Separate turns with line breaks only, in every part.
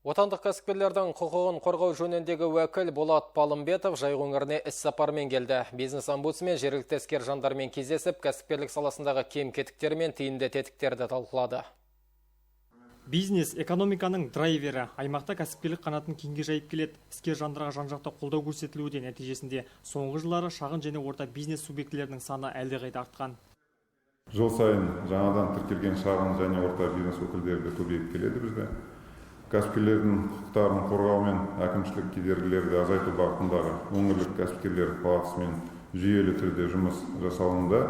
Отандық кәсіпкерлердің құқығын қорғау жөніндегі уәкіл Болат Палымбетов Жайық өңіріне іссапармен келді. Бизнес-омбудсмен жергілікті іскер жандармен кездесіп, кәсіпкерлік саласындағы кем-кетіктер мен тиімді тетіктерді талқылады.
Бизнес – экономиканың драйвері. Аймақта кәсіпкерлік қанатын кеңге жайып келеді. Іскер жандарға жан-жақты қолдау көрсетілуде. Нәтижесінде соңғы жылдары шағын және орта бизнес субъектілерінің саны әлдеқайда артқан.
Жыл сайын жаңадан тіркелген шағын және орта бизнес өкілдері де көбейіп келеді бізде. Кәсіпкерлердің құқықтарын қорғау мен әкімшілік кедергілерді азайту бағытындағы өңірлік кәсіпкерлер палатасымен жүйелі түрде жұмыс жасалынуда.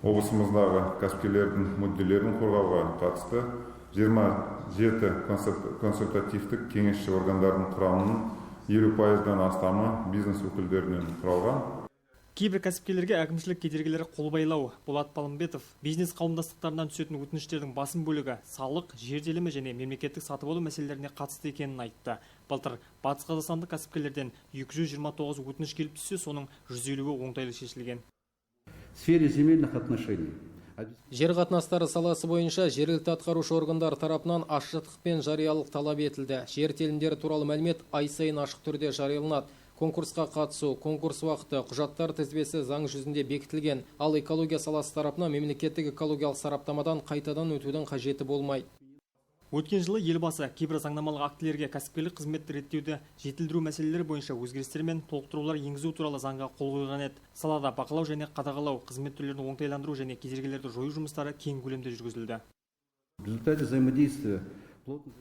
Облысымыздағы кәсіпкерлердің мүдделерін қорғауға қатысты 27 консультативтік кеңесші органдардың құрамының 50%-дан астамы бизнес өкілдерінен құралған.
Кейбір кәсіпкерлерге әкімшілік кедергілер қолбайлау. Болат Палымбетов бизнес қауымдастықтарынан түсетін өтініштердің басым бөлігі салық, жер телімі және мемлекеттік сатып алу мәселелеріне қатысты екенін айтты. Былтыр батыс қазақстандық кәсіпкерлерден 229 өтініш келіп түссе, соның 150-і оңтайлы шешілген.
В сфере земельных отношений.
Жер қатынастары саласы бойынша жергілікті атқарушы органдар тарапынан ашықтық пен жариялық талап етілді. Жер телімдері туралы мәлімет ай сайын ашық түрде жарияланады. Конкурсқа қатысу, конкурс уақыты, құжаттар тізбесі заң жүзінде бекітілген. Ал экология саласы тарапынан мемлекеттік экологиялық сараптамадан қайтадан өтудің қажеті болмайды.
Өткен жылы Елбасы кейбір заңнамалық актілерге кәсіпкерлік қызметті реттеуді жетілдіру мәселелері бойынша өзгерістер мен толықтырулар енгізу туралы заңға қол қойған еді. Салада бақылау және қадағалау, қызмет түрлерін оңтайландыру және кедергілерді жою жұмыстары кең көлемде жүргізілді.
В результате взаимодействия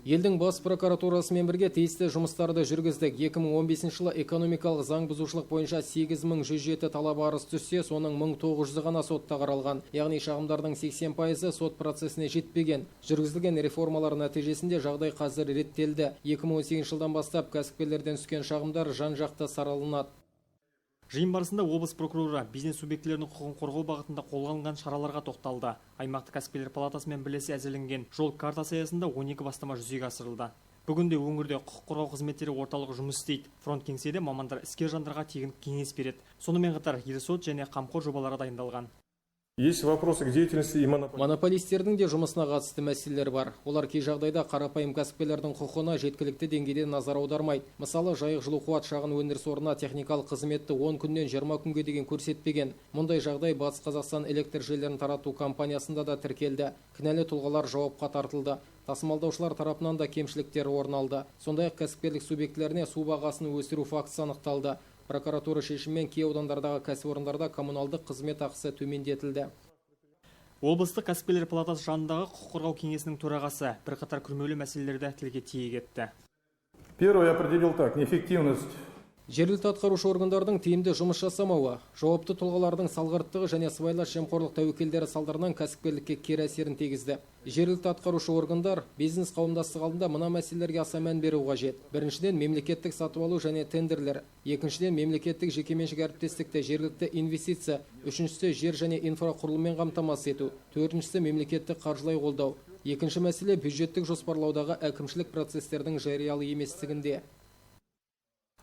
Елдің бас прокуратурасымен бірге тиісті жұмыстарды жүргіздік. 2015 жылы экономикалық заң бұзушылық бойынша 8107 талап арыз түссе, соның 1900 ғана сотта қаралған. Яғни шағымдардың 80%-ы сот процесіне жетпеген. Жүргізілген реформалар нәтижесінде жағдай қазір реттелді. 2018 жылдан бастап кәсіпкерлерден түскен шағымдар жан-жақты сараланады.
Жиын барысында облыс прокуроры бизнес субъектілерінің құқығын қорғау бағытында қолға алынған шараларға тоқталды. Аймақтық кәсіпкерлер палатасымен бірлесе әзірленген жол картасы аясында 12 бастама жүзеге асырылды. Бүгінде өңірде құқық қорғау қызметтері орталығы жұмыс істейді. Фронт кеңседе мамандар іскер жандарға тегін кеңес береді. Сонымен қатар Ерсот және Қамқор жобалары дайындалған.
Есть вопросы к деятельности и монополистов.
Монополистердің де жұмысына қатысты мәселелер бар. Олар кей жағдайда қарапайым кәсіпкерлердің құқығына жеткілікті деңгейде назар аудармайды. Мысалы, Жайық жылу қуат шағын өндіріс орнына техникалық қызметті 10 күннен 20 күнге деген көрсетпеген. Мұндай жағдай Батыс Қазақстан электр желілерін тарату компаниясында да тіркелді. Кінәлі тұлғалар жауапқа тартылды. Тасымалдаушылар тарапынан да кемшіліктер орын алды. Сондай-ақ кәсіпкерлік субъектілеріне су бағасын өсіру фактісі анықталды. Прокуратура шешімімен кей аудандардағы кәсіпорындарда коммуналдық қызмет ақысы төмендетілді.
Облыстық кәсіпкерлер палатасы жанындағы құқық қорғау кеңесінің төрағасы бірқатар күрмеулі мәселелерді тілге тиек етті.
Первое я определил так: неэффективность
Жергілікті атқарушы органдардың тиімді жұмыс жасамауы, жауапты тұлғалардың салғырттығы және сыбайлас жемқорлық тәуекелдері салдарынан кәсіпкерлікке кері әсерін тигізді. Жергілікті атқарушы органдар бизнес қауымдастық алдында мына мәселелерге аса мән беру қажет. Біріншіден, мемлекеттік сатып алу және тендерлер. Екіншіден, мемлекеттік жекеменшік әріптестікті, жергілікті инвестиция. Үшіншісі, жер және инфрақұрылыммен қамтамасыз ету. Төртіншісі, мемлекеттік қаржылай қолдау. Екінші мәселе бюджеттік жоспарлаудағы әкімшілік процестердің жариялы еместігінде.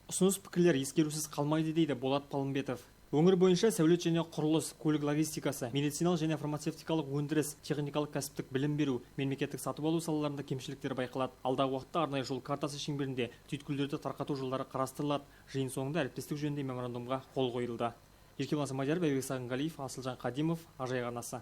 Ұсыныс пікірлер ескерусіз қалмайды, дейді Болат Палымбетов. Өңір бойынша сәулет және құрылыс, көлік логистикасы, медициналық және фармацевтикалық өндіріс, техникалық кәсіптік білім беру, мемлекеттік сатып алу салаларында кемшіліктер байқалады. Алдағы уақытта арнайы жол картасы шеңберінде түйткілдерді тарқату жолдары қарастырылады. Жиын соңында әріптестік жөнінде меморандумға қол қойылды. Еркебұлан Самадияров, Бәйбек Сағынғалиев, Асылжан Қадимов, Ақжайық арнасы.